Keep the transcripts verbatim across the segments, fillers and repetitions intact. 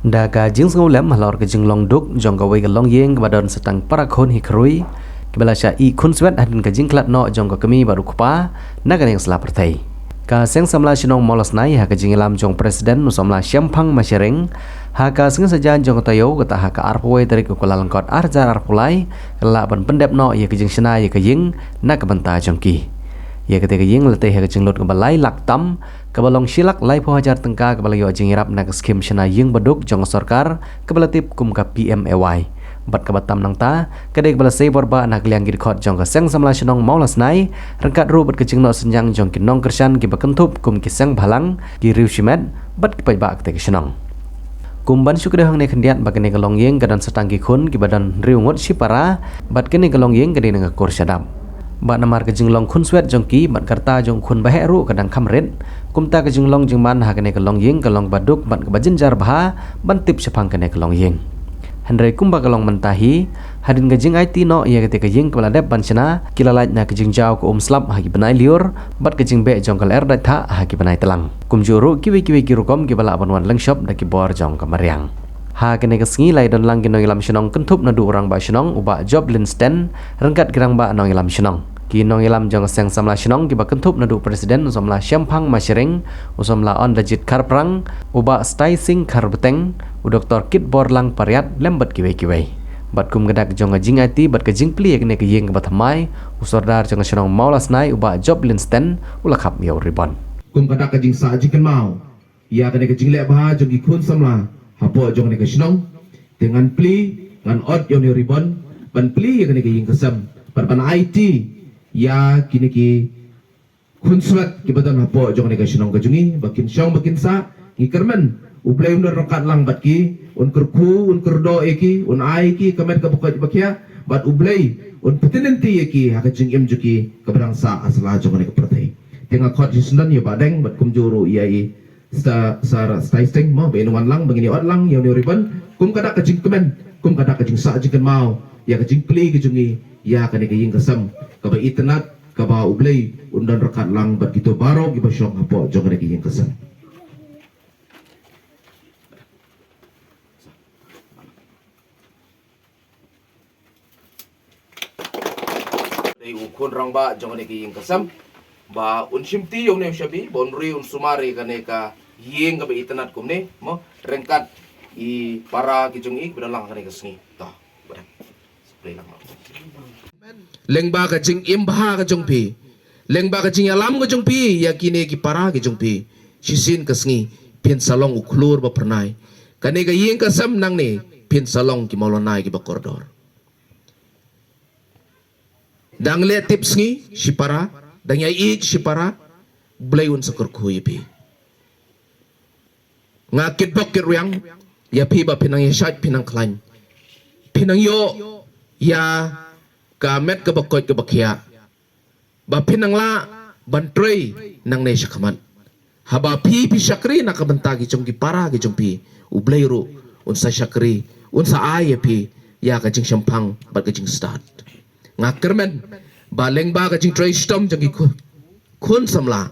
Da ka jingsngewlem halor ka jinglong duk jong kawei ka longïing kaba don sa tang para khun hi khrui kiba la shah ïeh khunswet hadien ka jingkhlad noh jong ka kmie bad u kpa na kane ka sla pyrthei. Ka Seng Samla Shnong Mawlasnai ha ka jingïalam jong President u Samla Shemphang Mashering ha ka sngi saitjaiñ jong ka taïew kata ha ka arphew wei tarik u Kyllalyngkot ar hajar arphew lai ka la lah ban pyndep noh ïa ka jingshna ïa ka ïing na ka bynta jong ki. Ïa kata ka ïing la tei ha ka jinglut kaba lai lak tam kaba long shi lak laiphew hajar tyngka kaba la ïoh jingïarap na ka skhim shna ïing baduk jong ka sorkar kaba la tip kum ka P M A Y. Bad kaba tam nangta ka dei kaba la sei bor bah na ka liang ki dkhot jong ka Seng Samla Shnong Mawlasnai ryngkat ruh bad ka jingnoh synñiang jong ki nongkyrshan kiba kynthup kum ki seng bhalang, ki riew shimet bad ki paidbah kata ka shnong. Kum ban shu kdew hangne khyndiat ba kane ka longïing ka don sa tang ki khun kiba don hynriew ngut shipara bad kane ka longïing ka dei na ka kur shadap. Bad namar ka jinglong khunswet jong ki bad ka rta jong u khun ba heh ruh ka dang kham rit, kumta ka jinglong jingman ha kane ka longïing ka long kaba duk bad kaba jynjar bha ban tip shaphang kane ka longïing. Hynrei kumba ka long mynta hi, hadien ka jingaiti noh ïa kata ka ïing kaba la dep ban shna, ki la lait na ka jingjaw ka um slap ha ki bnai lyiur bad ka jingbeh jong ka lyer dait thah ha ki bnai tlang. Kumjuh ruh kiwei kiwei ki rukom kiba lah ban wan lyngshop da ki bor jong ka mariang. Ha kane ka sngi la ïadon lang ki nongïalam shnong kynthup naduh u Rangbah Shnong u Bah Job Linsten ryngkat ki rangbah nongïalam shnong, ki nongïalam jong ka Seng Samla Shnong kiba kynthup naduh President u Samla Shemphang Mashering, u Samla Onlajit Kharprang, u Bah Stai Singh Kharbeteng, u Doktor Kitborlang Pariat lem bad kiwei kiwei. Bad kum ka dak jong ka jingaiti bad ka jingplie ïa kane ka ïing kaba thymmai, u Sordar jong ka shnong Mawlasnai u Bah Job Linsten u la khap ïa u ribon. Kum ka dak ka jingsah jingkynmaw ïa kane ka jingleh bha jong ki khun samla hapoh jong kane ka shnong, te ngan plie, ngan ot ïa une u ribon ban plie ïa kane ka ïing ka sem bad ban aiti ïa kine ki khunswet kiba don hapoh jong kane ka shnong ka jong ngi ba kin shong ba kin sah. Ngi kyrmen U Blei un don ryngkat lang bad ki, un kyrkhu, un kyrdoh ïa ki, un ai ïa ki ka met kaba koit ba khiah, bad U Blei un pyntngen ïa ki ha ka jingim jong ki kaba dang sah ha sla jong kane ka pyrthei. Te nga khot shisyndon ïa Bah Deng bad kumjuh ruh ïa i Sa, sa, Stai Singh mo, ba in wan lang ba ngin ïa ot lang ïa une u ribon kum ka dak ka jingkmen, kum ka dak ka jingsah jingkynmaw ïa ka jingplie ka jong ngi ïa kane ka ïing ka sem kaba itynnad, kaba U Blei un don ryngkat lang bad kito baroh kiba shong hapoh jong kane ka ïing ka sem. Dei u khun rangbah jong kane ka ïing ka sem ba un shimti ïa une u shabi ba un ri un sumar ïa kane ka ïing kaba itynnad kumne mo, ryngkat i para ki jong i kiba don lang ha kane ka sngi. Ta, ba dang. Sa plie lang mo. Lyngba ka jingim bha ka jong phi, lyngba ka jingïalam ka jong phi ïa kine ki para ki jong phi, shisien ka sngi phin sa long u khlur ba phyrnai. Kane ka ïing ka sem nangne phin sa long ki mawlynnai kiba kordor. Dang leh tip sngi shipara, dang ïa ïeit shipara, Blei un sa kyrkhu ïa phi. Nga kitbok kitrwiang ïa phi ba phin nang ïa shait, phin nang khlaiñ, phin nang ïoh ïa ka met kaba koit kaba khiah, ba phin nang lah ban trei nangne shakhmat. Haba phi phi shakri na ka bynta ki jong ki para ki jong phi, U Blei ruh un sa shakri, un sa ai ïa phi ïa ka jingshemphang bad ka jingstad. Nga kyrmen ba lyngba ka jingtrei shitom jong ki khun, khun samla,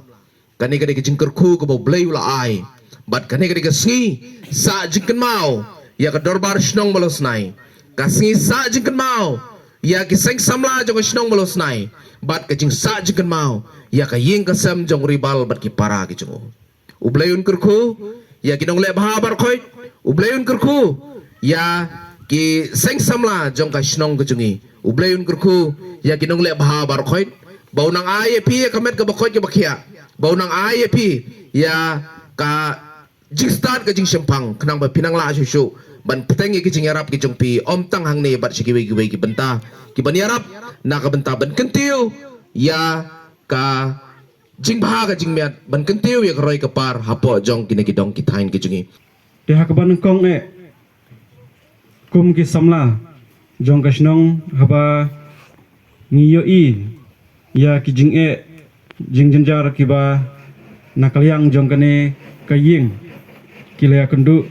kane ka dei ka jingkyrkhu kaba U Blei u la ai. Bad kane ka dei ka sngi sah jingkynmaw ïa ka dorbar shnong Mawlasnai, ka sngi sah jingkynmaw ïa ki seng samla jong ka shnong Mawlasnai, bad ka jingsah jingkynmaw ïa ka ïing ka sem jong u Ribal bad ki para ki jong u. U Blei un kyrkhu ïa ki nongleh bha baroh khoit. U Blei un kyrkhu ïa ki seng samla jong ka shnong ka jong ngi. U Blei un kyrkhu ïa ki nongleh bha baroh khoit, ba un nang ai ïa phi ïa ka met kaba koit kaba khiah, ba un nang ai ïa phi ïa ka jingstad ka jingshemphang, khnang ba phin nang lah shuh shuh ban bteng ïa ki jingïarap ki jong phi, ym tang hangne bad sha kiwei kiwei ki bynta kiban ïarap na ka bynta ban kyntiew ïa ka jingbha ka jingmiat, ban kyntiew ïa ka roi ka par hapoh jong kine ki dong ki thaiñ ki jong ngi. Te ha kaba nyngkong eh, kum ki samla jong ka shnong, haba ngi ïohi ïa ki jingeh jingjynjar kiba na ka liang jong kane ka ïing ki la ïakynduh,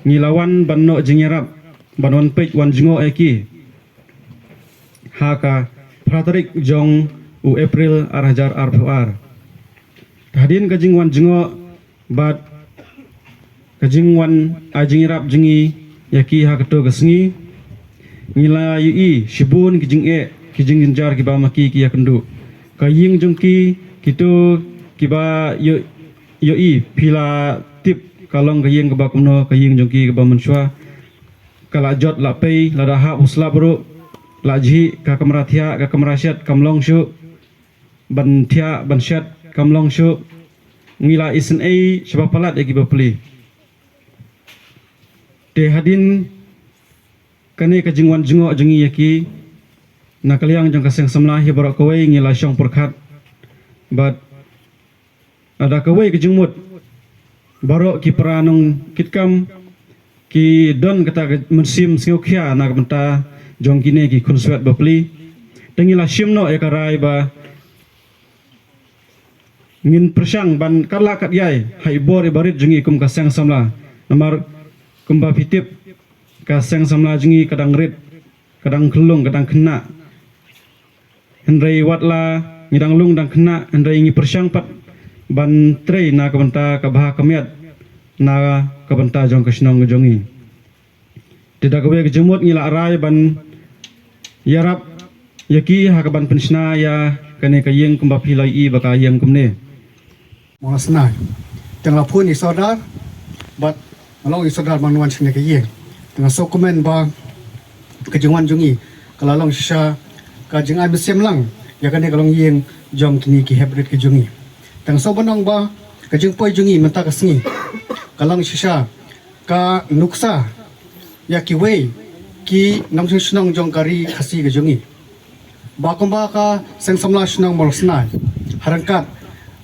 ngi la wan ban noh jingïarap, ban wan peit wan jngoh ïa ki ha ka phra tarik jong u April ar hajar arphew ar. Hadien ka jingwan jngoh bad ka jingwan ai jingïarap jong ngi ïa ki ha kato ka sngi. Ngi la ïohi shibun ki jingeh, ki jingjynjar kiba ma ki ki ïakynduh. Ka ïing jong ki, kito kiba ïoh, ïohi phi la tip ka long ka ïing kaba kumno, ka ïing jong ki kaba mynshuwa ka la jot la pei, lada hap u slap ruh la jhieh, ka kamra thiah, ka kamra shet kam long shuh, ban thiah ban shet kam long shuh. Ngi la isynei shaba palat ïa ki bapli. Te hadien kane ka jingwan jngoh jong ngi ïa ki, na ka liang jong ka seng samla hi baroh kawei ngi la shong pyrkhat. Bad lada kawei ka jingmut, baroh ki para nongkitkam ki don kata ka mynsiem sngewkhia na ka bynta jong kine ki khunswet bapli. Te ngi la shim noh ïa ka rai ba ngin pyrshang ban katba katba ïai ha i bor i barit jong ngi kum ka seng samla. Namar kumba phi tip, ka seng samla jong ngi ka dang rit, ka dang khyllung, ka dang khynnah. Hynrei wat la ngi dang lung dang khynnah, hynrei ngi pyrshang pat ban trei na ka bynta ka bha ka miat na ka bynta jong ka shnong jong ngi. Te da kawei ka jingmut ngi la rai ban ïarap ïa ki ha kaban pynshna ïa kane ka ïing kumba phi la ïohi ba ka ïeng kumne. Mawlasnai. Te nga la phone ïa i Sordar bad nga la ong ïa i Sordar ba ngan wan sha kane ka ïing. Te nga sngewkmen ba ka jingwan jong ngi ka la long shisha ka jingai mynsiem lang ïa kane ka longïing jong kine ki heprit ki jong ngi. Te nga sngewbha ban ong ba ka jingpoi jong ngi mynta ka sngi ka long shisha ka nuksa ïa kiwei ki nongshong shnong jong ka ri Khasi ka jong ngi. Ba kumba ka seng samla shnong Mawlasnai ha ryngkat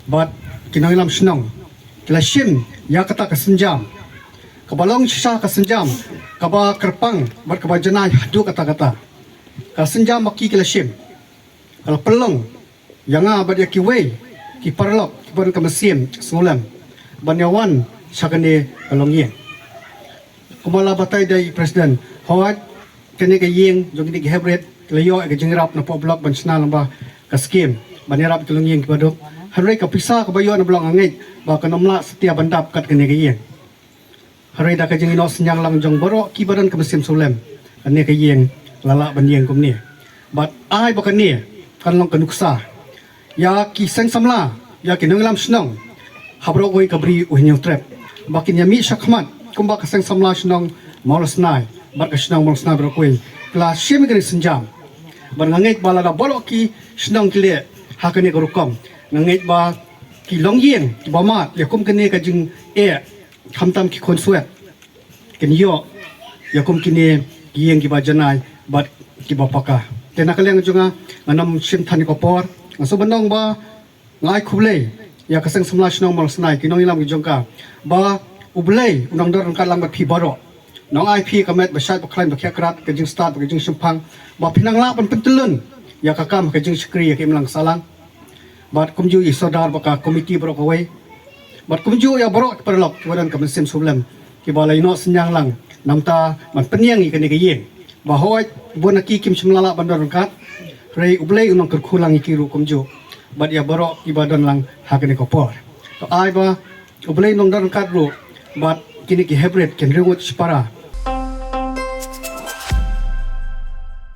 bad ki nongïalam shnong ki la shim ïa kata ka sienjam kaba long shisha ka sienjam kaba kyrpang bad kaba janai haduh katta katta. Ka sienjam ba ki ki la shim ka la pynlong ïa nga bad ïa kiwei ki paralok kiba don ka mynsiem sngewlem ban ïa wan sha kane ka longïing. Kumba la batai da i President, hooid kane ka ïing jong kine ki heprit ki la ïoh ïa ka jingïarap na poh block ban shna lyngba ka skim ban ïarap ïa ki longïing kiba duk. Hynrei ka pisa kaba ïoh na block nga ngeit ba kan ym lah satia ban dap kat kane ka ïing. Hynrei da ka jingïehnoh synñiang lang jong baroh kiba don ka mynsiem sngewlem, kane ka ïing la lah ban ïeng kumne. Bad ai ba kane kan long ka nuksa ïa ki seng samla, ïa ki nongïalam shnong ha baroh kawei ka Bri u Hynñiewtrep ba kin ïa mih shakhmat kumba ka seng samla shnong Mawlasnai bad ka shnong Mawlasnai baroh kawei ki la shim ïa kane ka sienjam. Bad nga ngeit ba lada baroh ki shnong ki leh ha kane ka rukom, nga ngeit ba ki longïing kiba mad ïa kum kane ka jingeh, khamtam ki khunswet, kin ïoh ïa kum kine ki ïing kiba janai bad kiba paka. Te na ka liang jong nga, ngan ym shim than ïa ka por, nga sngewbha ban ong ba nga ai khublei ïa ka seng samla shnong Mawlasnai, ki nongïalam ki jong ka, ba U Blei un nang don ryngkat lang bad phi baroh. Nang ai phi ka met ba shait ba khlaiñ ba khiah krad, ka jingstad bad ka jingshemphang, ba phin nang lah ban pyntyllun ïa ka kam ka jingshakri ïa ka imlang sahlang. Bad kumjuh ïa i Sordar bad ka komiti baroh kawei. Bad kumjuh ïa baroh ki paralok kiba don ka mynsiem sngewlem kiba la ïehnoh synñiang lang na bynta ban pynïeng ïa kane ka ïing. Ba hooid bun na ki kim shym la lah ban don ryngkat, hynrei U Blei un nang kyrkhu lang ïa ki ruh kumjuh. Bad ïa baroh kiba don lang ha kane ka por, to ai ba U Blei un nang don ryngkat ruh bad kine ki heprit kin ring ut shipara